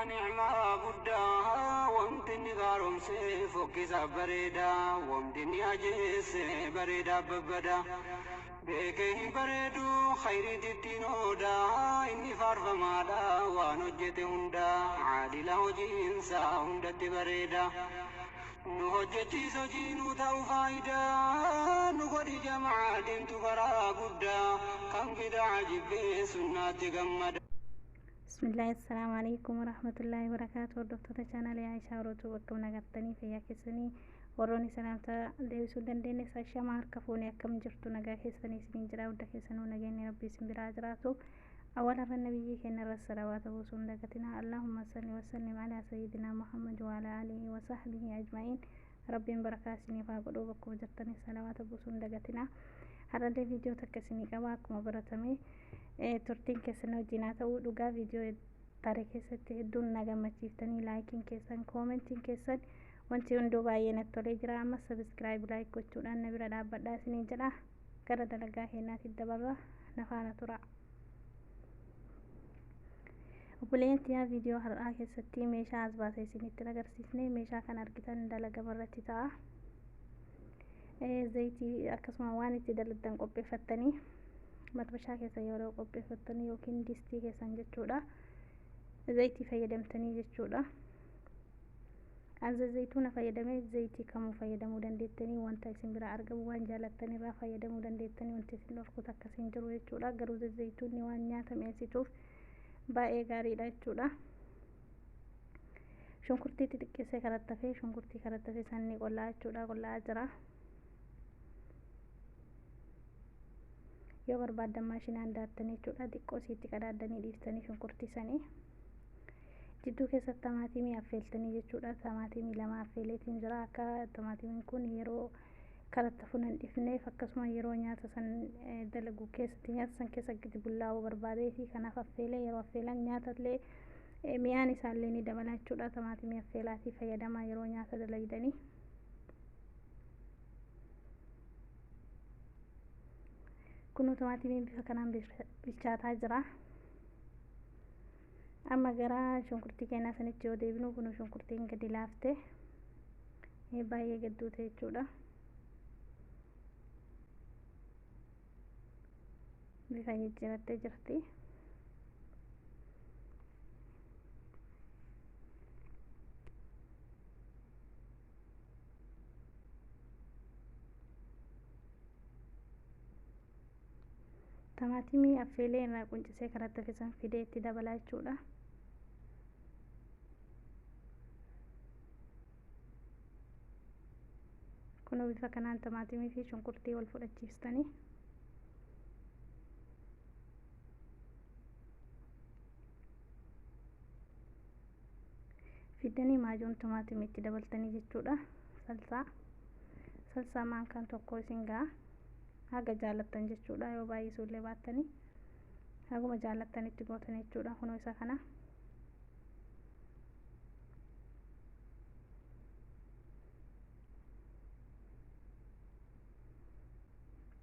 Ni'maa guddaa wanti inni gaaromse fokkisaa bareedaa, wanti inni ajeesse bareedaa babbadaa. Beekee hin bareedu khayriin ittiin oodaa, inni faarfamaadha waan hojjete hundaa, caadila hojiinsaa hundatti bareeda. Nu hojjechiis hojii nu ta'u faayidaa, nu godhi jamaa deemtu karaa guddaa, kan bidaa jibbee sunnaatti gammada. Bismillaahi, assalaamu alaikum warahmatullaahi wabarakaatu. Hordoftoota chaanaalii Aayishaa Orootuu, bakka nagartanii fayyaa keessanii, warroonni salaamtaa deebisuu hin dandeenye sashama harka fuunee, akkam jirtu? Nagaa keessanii isiniin jira. Hunda keessanuu nageenyi Rabbii isin biraa jiraatu. Awwaala irra nabiyyii keenya irra salawaata buusuu hin dagatinaa. Allahumma salli wasallim alaa sayyidinaa Muhammad wa alaa alihi wa sahbihi ajma'iin. Rabbiin barakaa isiniif haa godhuu. Bakkuma jirtanii salawaata buusuu hin dagatinaa. Har'allee viidiyoo takka isinii qaba. Akkuma baratame turtiin keessan wajjin haa ta'u. Dhugaa viidiyoo tare keessatti hedduun na gammachiiftanii, likeiin keessan, commentiin keessan, wanti hunduu baay'ee natti tolee jira. Amma subscribe, like gochuudhaan na bira dhaabbadhaa isiniin jedha. Gara dalagaa keenyaatti dabarra, na faana tura. Obboleeyyan tiyyaa, viidiyoo har'aa keessatti meeshaa as baasee isinitti agarsiisne. Meeshaa kan argitan dalagama irratti ta'a. Zayitii akkasuma waan itti dalagdan qopheeffattanii, matbashaa keessa yeroo qopheeffattanii yookiin distii keessan jechuudha, zayitii fayyadamtanii jechuudha. Anza zayituuna fayyadamee, zayitii kamuu fayyadamuu dandeettanii, wanta isin bira argamu, waan jaalattan irraa fayyadamuu dandeettanii, wanti isin dhorkutu akkasiin jiru jechuudha. Garuu zayituunni waan nyaata mi'eessituuf baay'ee gaariidha jechuudha. Shunkurtii xixiqqeessee karattafee, shunkurtii karattafee sanni qollaa jechuudha, qollaa jira. Yoo barbaaddan maashinaan daattanii jechuudha, xiqqoo isiitti qadaaddanii dhiiftanii shunkurtii sanii. Jidduu keessatti tamaatimii affeeltanii jechuudha. Tamaatimii lama affeeleetiin jira. Akka tamaatimiin kun yeroo karattafu hin dhifneef, akkasuma yeroo nyaata san dalagu keessatti nyaata san keessa gadi bullaa'uu barbaadee fi kanaaf affeelee. Yeroo affeelan nyaata illee mi'aan isaallee ni dabala jechuudha. Tamaatimii affeelaatii fayyadamaa yeroo nyaata dalagdanii. Kunoo tamaatimiin bifa kanaan bilchaataa jira. Amma gara shunkurtii keenyaa sanitti yoo deebinu, kunoo shunkurtiin gadi laafte, baay'ee gadduute jechuudha. Bifa jijjiirattee jirti. Tamaatimii affeelee irraa quncisee karatti hafe fidee itti dabalaa jechuudha. Kunoo bifa kanaan tamaatimii fi shunkurtii wal fudhachiistanii fiddanii maajuun timaatimii itti dabaltanii jechuudha. Salsaa maankaan tokko isin ga'a, haga jaalattan jechuudha. Yoo baay'isuullee baattanii haguma jaalattan itti gootan jechuudha. Kunoo isa kana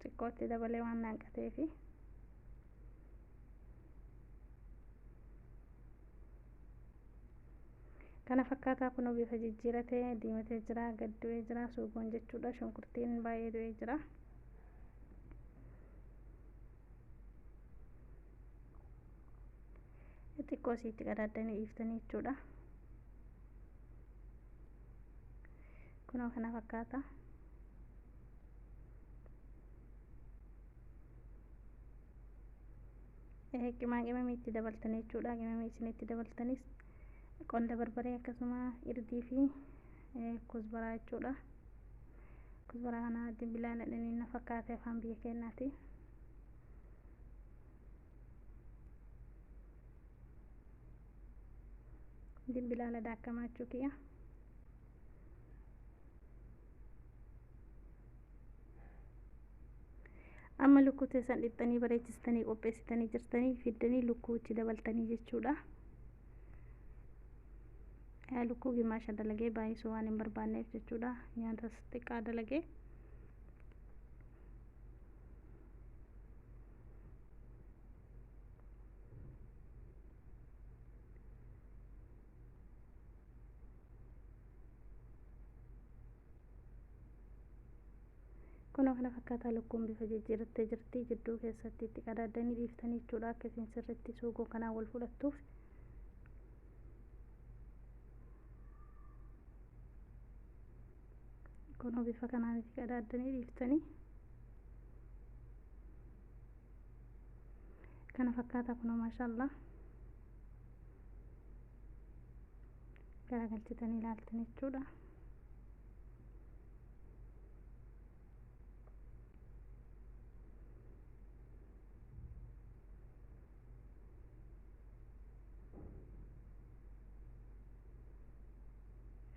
xiqqootti dabalee waan naanqateefi. Kana fakkaataa kunoo bifa jijjiiratee diimatee jira, gad du'ee jira suugoon jechuudha. Shunkurtiin baay'ee du'ee jira. Xiqqoo isiitti qadaaddanii dhiiftanii jechuudha. Kunoo kana fakkaata. Qimaa qimamii itti dabaltanii jechuudha. Qimamii isin itti dabaltanis qonda barbaree, akkasuma irdii fi kuzbaraa jechuudha. Kuzbaraa kana dimbilaan dhadhanii na fakkaate afaan biyya keenyaati. Dimbilaala daakamaa jechuu kiyya. Amma lukkuu teessan dhiqxanii bareechistanii qopheessitanii jirtanii, fiddanii lukkuu itti dabaltanii jechuudha. Lukkuu gimaasha dalagee, baay'isuu waan hin barbaanneef jechuudha, nyaatas xiqqaa dalagee. Kunoo kana fakkaataa lukkuun bifa jijjiirattee jirti. Jidduu keessatti itti qadaadanii dhiiftanii jechuudha akka isin sirriitti suugoo kanaan wal fudhattuuf. Kunoo bifa kanaan itti qadaadanii dhiiftanii. Kana fakkaataa kunoo maashaallah. Garagalchitanii ilaaltan jechuudha.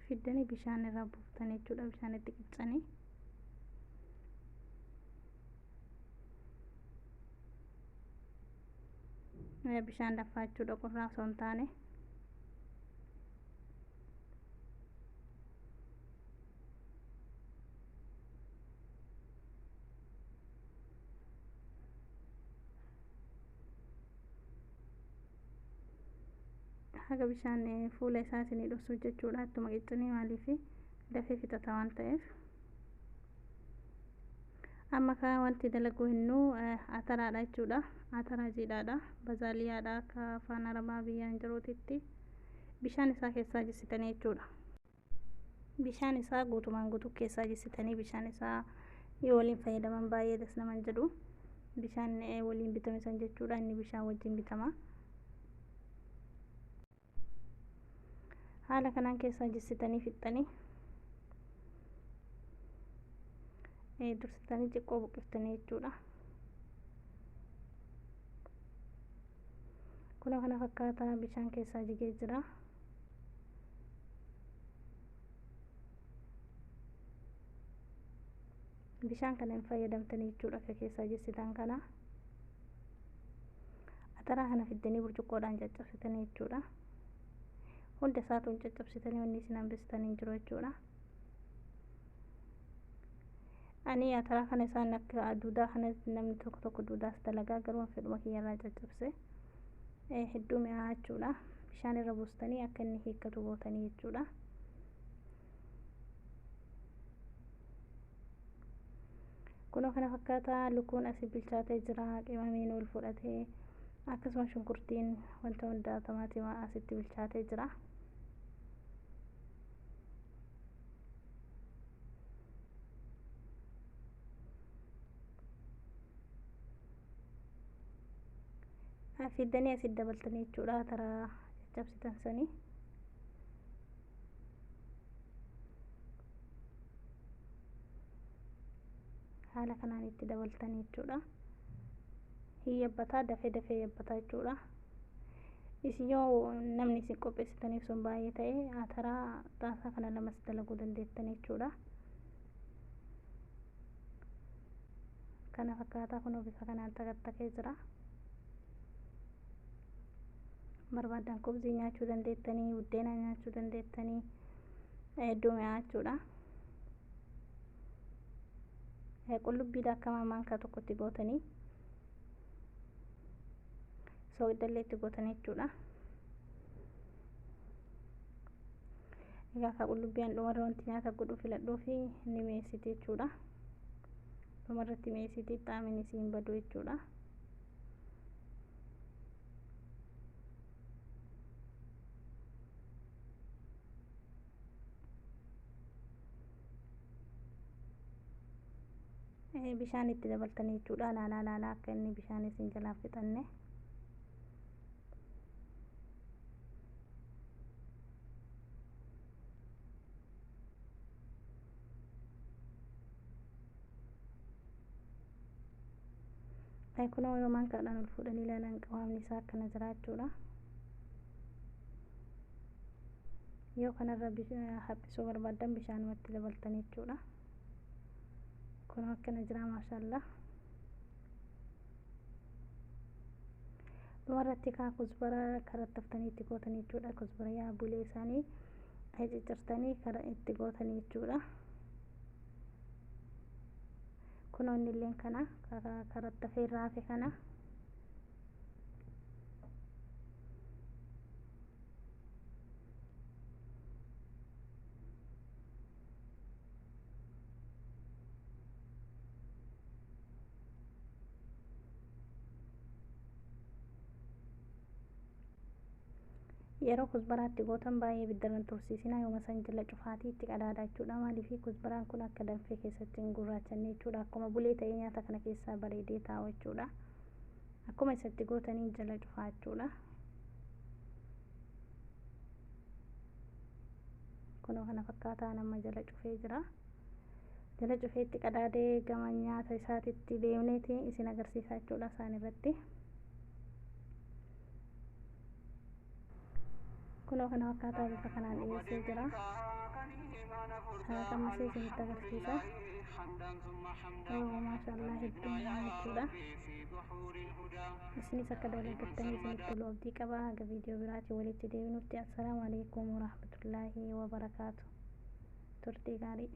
Fiddanii bishaan irraa buuftanii jechuudha. Bishaan itti qiccanii. Bishaan danfaa jechuudha, qorraa osoo hin taane. Haga bishaan fuula isaa isinii dhoksuuf jechuudha. Ittuma qiccanii maaliif dafee fixata waan ta'eef. Amma kaa wanti dalaguu hinnuu ataraadha jechuudha. Ataraa jiidhaadha. Bazaaliyaadha akka afaan arabaa biyyaan jiruutitti. Bishaan isaa keessaa jissitanii jechuudha. Bishaan isaa guutumaan guutuu keessaa jissitanii bishaan isaa yoo waliin fayyadaman baay'ee das naman jedhu. Bishaan waliin bitame san jechuudha. Inni bishaan wajjin bitama. Haala kanaan keessaa jissitanii fixxanii dursitanii xiqqoo buqqiftanii jechuudha. Kunoo kana fakkaataa bishaan keessaa jigee jira. Bishaan kana hin fayyadamtanii jechuudha akka keessaa jissitan kana. Ataraa kana fiddanii burcuqqoodhaan caccabsitanii jechuudha. Hunda isaatu caccabsitanii wanni isin hambistanii hin jiru jechuudha. Ani ataraa kana isaan akka duudaa kana namni tokko tokko duudaas dalagaa garuu fedhuma kiyyarraa caccabse hedduu mi'aa jechuudha. Bishaan irra buustanii akka inni hiikkatu gootanii jechuudha. Kunoo kana fakkaataa lukkuun asii bilchaatee jira. Qimamiin wal fudhatee akkasuma shunkurtiin wanta hundaa timaatima asitti bilchaatee jira. Fiddanii asitti dabaltanii jechuudha taraa caccabsitan sanii. Haala kanaan itti dabaltanii jechuudha. Hin yabbataa, dafee dafee yabbataa jechuudha. Isin yoo namni isin qopheessitaniif sun baay'ee ta'e ataraa xaasaa kana lamas dalaguu dandeettan jechuudha. Kana fakkaataa kunoo bifa kanaan takattakee jira. Barbaadan kubzii nyaachuu dandeettanii, buddeena nyaachuu dandeettanii, hedduu mi'aa jechuudha. Qullubbii daakamaa maankaa tokkotti gootanii soogidda itti gootanii jechuudha. Egaa akka qullubbiin dhumarra wanti nyaata godhu filadhuu fi ni mi'eessiti jechuudha. Dhumarratti mi'eessiti xaamiin isiin badu jechuudha. Bishaan itti dabaltanii jechuudha. Laalaa laalaa akka inni bishaan isin jalaa fixanne. Kunoo yoo maankaadhaan ol fuudhanii ilaalan qawaamni isaa akkana jira jechuudha. Yoo kanarra haphisuu barbaaddan bishaanumatti dabaltanii jechuudha. Kunoo akkana jira maashaallah. Dhumarratti kaa kuzbara karattaftanii itti gootanii jechuudha. Kuzbara yaa bulee isaanii ciccirtanii kara itti gootanii jechuudha. Kunoo innilleen kana karattafee irraa hafe kana. Yeroo kusbaraatti gootan baay'ee ibiddarra hin tursiisinaa, yooma san jala cufaatii itti qadaada jechuudha. Maaliif kusbaraan kun akka danfee keessatti hin gurraachanne jechuudha. Akkuma bulee ta'ee nyaata kana keessaa bareedee taa'u jechuudha. Akkuma isatti gootanii jala cufaa jechuudha. Kunoo kana fakkaataa nama jala cufee jira. Jala cufee itti qadaadee gama nyaata isaatitti deemneeti isin agarsiisaa jechuudha isaan irratti. Kunoo kana fakkaataa bifa kanaan dhiyeessee jira. Qammasee isinitti agarsiisa. Maashaallah, hedduu mi'aawa jechuudha. Isinis akka dalaggattanii isinitti tolu abdii qaba. Haga viidiyoo biraatiin walitti deebinutti, assalaamu alaikum warahmatullaahi wabarakaatu. Turtii gaarii.